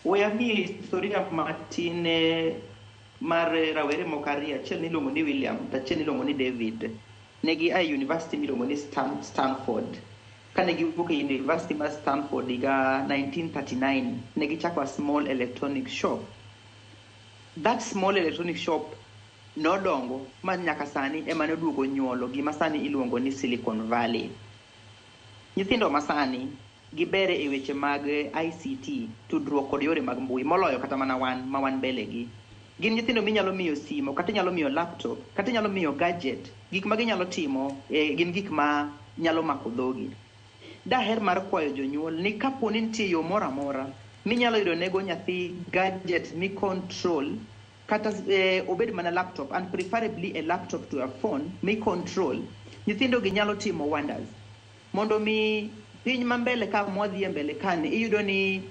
We amiyi historia matin mar rawere moko ariyo, achiel niluongo ni William to achiel niluongo ni David. Ne gia e university miluongo ni Stanford. Kane giwuok e university mar Stanford higa 1939, ne gichako a small electronic shop. That small electronic shop nodongo ma nyaka sani ema noduogo nyuolo gima sani iluongo ni Silicon Valley. Nyithindo masani gibere e weche mag ICT, tudruok kod yore mag mbui moloyo kata mana wan ma wan mbele gi. Gin nyithindo minyalo miyo simo kata inyalo miyo laptop kata inyalo miyo gadget. Gik ma ginyalo timo gin gik ma nyalo mako dhogi. Daher mar kwayo jonyuol ni kapo ni nitie yo moro amora minyalo yudo nego nyathi gadget mi control kata obed mana laptop, and preferably a laptop to a phone mi control, nyithindo gi nyalo timo wonders. Mondo mi piny ma mbele ka mwadhi e mbele kani iyudo ni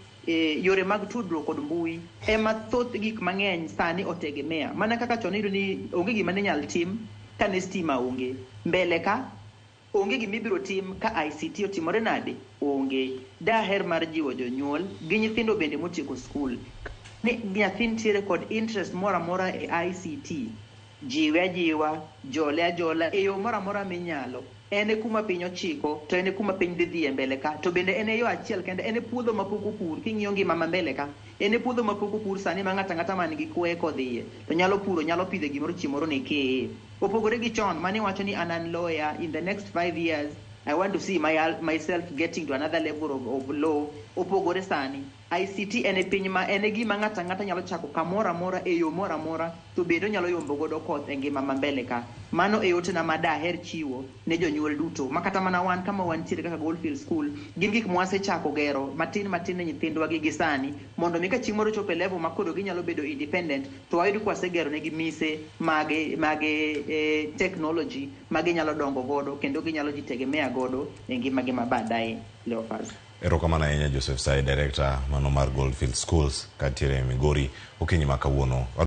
yore mag tudruok kod mbui ema thoth gik mang'eny sani otegemea. Mana kaka chon iyudo ni onge gima ne nyal tim kane stima onge. Mbele ka onge gima ibiro tim ka ICT otimore nade? Onge. Daher mar jiwo jonyuol gi nyithindo bende motieko skul ni nyathi nitiere kod interest moro amora e ICT, jiwe ajiwa, jole ajola e yo moro amora minyalo. En e kuma piny ochiko to en e kuma piny dhi dhiye mbele ka, to bende en e yo achiel kende, en e puodho mapok opur. King'iyo ngima ma mbele ka, en e puodho mapok opur sani ma ng'ato ang'ata man gi kwe kodhiye to nyalo puro, nyalo pidhe gimoro, chieng' moro ne keye. Opogore gi chon mane wacho ni an an lawyer, in the next 5 years I want to see myself getting to another level of law. Opogore sani. ICT en e piny ma en e gima ng'ato ang'ata nyalo chako kamoro amora e yo moro amora, to bende onyalo yombo godo koth e ngima ma mbele ka. Mano e otena ma daher chiwo ne jonyuol duto ma kata mana wan kama wantiere kaka Goldfield School, gin gik mwasechako gero matin matin ne nyithindwa gi sani, mondo mi ka chieng' moro chopo e level ma koro ginyalo bedo independent, to wayud kwasegero negi mise mag technology ma ginyalo dongo godo kendo ginyalo jitegemea godo e ngimagi ma baadaye. Leophas. Erokamano ahinya, Joseph Sai, director mano mar Goldfield Schools kantiere e Migori okinyi ma kawuono.